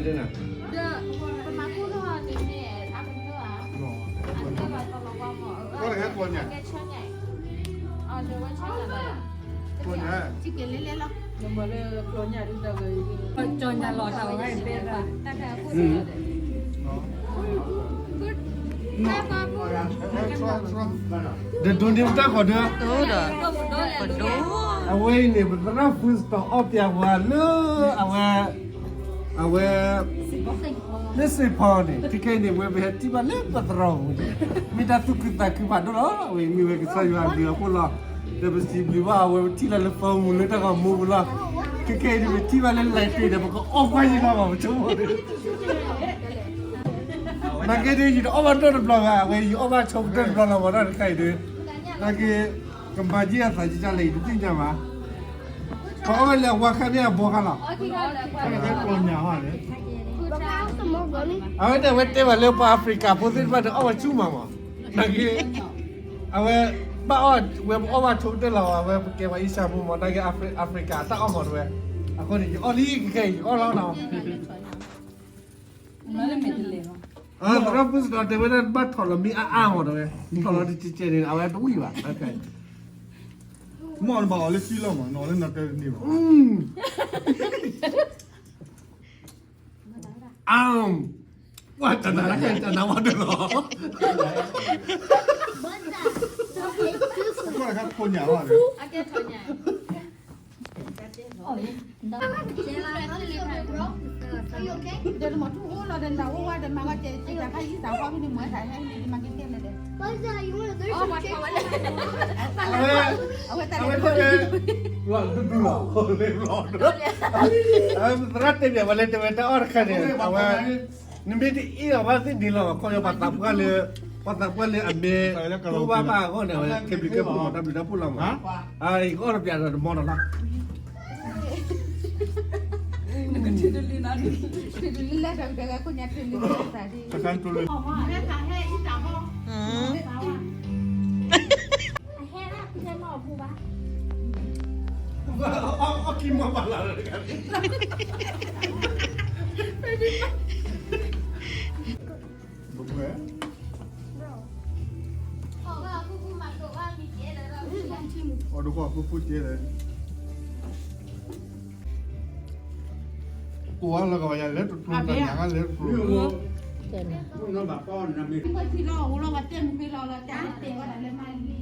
ဒီးပမၤကူၣ်ထီၣ်န့ၣ်န့ၣ် အကနၢအါ အကဲဘၣ်တလီၤဝါမး ကဲဆၢညါ အီၤဒီးဝဲဆၢညါ ကဲလဲလဲလီၤ နမၤလၢကျီညါဒ်တၢ်ဂ့ၤ ကၠီညါလီၤတၢ်ဝဲဘဲဘၣ် ဒီးဒိးန့ၢ်ပတၢ်ဃီၤဒီး ပဒိ အဝဲအံၤန့ၣ် ပသရၣ်ဖုစတီၤအီၣ်ပျးဝဲလၢ အဝဲ အဝဲ လၢစ့ဖီန့ၣ် ခဲခဲအံၤန့ၣ် ဝဲပဟဲထံၣ်ဘၣ်လၢပသရိာ်ပူၤန့ၣ် မ့ၢ်တၢ်သူၣ်ခုသးခုဖးဒိၣ်လီၤ. အဝဲမ့ၢ်ဝဲကစၢ်ယွၤအဘျုးအဖှိၣ်လီၤ. ဒီးပစံးဘျုးဘၣ်အဝဲ ပထံၣ်လၢလၢပမူလၢတၢ်ဂီၤမူပူၤလီၤ. ခဲခဲအံၤန့ၣ် ပထံၣ်ဘၣ်လၢလဲၤတ့ၢ်ဒီး ပကအီၣ်ကွၢ်ယံၤလီၤဘၣ် ပဆိကမိၣ်န့ၣ် နာ်က့ဒီး ယတအီၣ်ဘၣ်နီတဘျီဘၣ်, အဝဲယအီၣ်ဘၣ်ဆိကတၢၢ်တဘျီလီၤ မ့ၢ်တၢ်တခါအံၤဒီး, နာ်က့ ကမၤက့ၤအသးကစၢ်လဲၣ် ယတသ့ၣ်ညါဘၣ်. ပအီၣ်ဝဲလၢအဝါခါမ့ၢ်အဘီခါလီၤ. အဝဲန့ၣ် အဝဲတဲဘၣ်လၢပှၤအဖရံကၤဖိသ့ၣ်တဖၣ်န့ၣ် အီၣ်ဝဲဆူၣ်မးမး, နာ်က့ အဝဲ ဘၣ်အီၣ်ဝဲ ပအီၣ်ဘၣ်ဆိကတၢၢ်လီၤ, အဝဲပကဲပှၤအ့ၡၢၣ်ဖိမး နာ်က့ အဖရံကၤတၢ်အီၣ်မးတဝဲ, အဃိန့ၣ် ယအီၣ်လံခဲခဲအံၤ ယအီၣ်လီၤနီၤ. သရၣ်ဖုစတီၤတဲဝဲဒၣ် ဘၣ်ထီၣ်လီၤမ့ၢ်အါအါမးတဝဲ, ထီၣ်လီၤတကဲးကဲးန့ၣ် အဝဲတဝံၣ်ဘၣ်. မ့ၢ်နဘၣ်အီၤလၢစုလီၤမး နအီၤလၢနတဲတန့ၢ်ဘၣ်. အၢ ပှၤတနၤတၢ်ခဲတနၤဝဲတလီၤ. ကီၢ်တခါခိၣ်ညၣ်ဝဲ အဝဲသရၣ်တဲဘၣ်ဝဲလၢ တဲဝဲတၢ်အီၣ်တခါန့ၣ် အဝဲ နမ့ၢ်တအ့ၣ်အီၤဘၣ်သ့ၣ်ဒ်လီၤ ခီဖျိပှၤသးပှၢ်လၢ ပှၤသးပှၢ်လၢအမ့ၢ် တအိၣ်ဘၣ်ဘၣ်အဂီၢ်န့ၣ် အဝဲကဲဘျုးကဲဖှိၣ်မး တၢ်ဘျုးတၢ်ဖှိၣ်လီၤမး. ယကအီၣ်တပျးဒီးတမီၢ်လီၤနီၤ. နကထုးတလံနီၤ, ထုးတလံလၢတၢ်ကခိၣ်ညါထုးလံ တခါတလံ အဟဲဒၣ်ဖဲမီၢ်အပူၤဘၣ်. အီၣ်ကံမီၢ်ဘၣ်လၢတဂၤန့ၣ် ဘၣ်ဘၣ် အီၣ်တကီၢ်အဖိဖိကဲလၢ ကိးအါလၢကဘၣ်ယၤလဲၤတကျိၤ တၢ်ညၣ်ကလဲၤတကျိၤ လီၤဝဲလီၤ ပှၤတဲမုၢ်ဖဲလီၤလီၤ တၢ်တဲဝဲဒၣ်လၢမၤလံ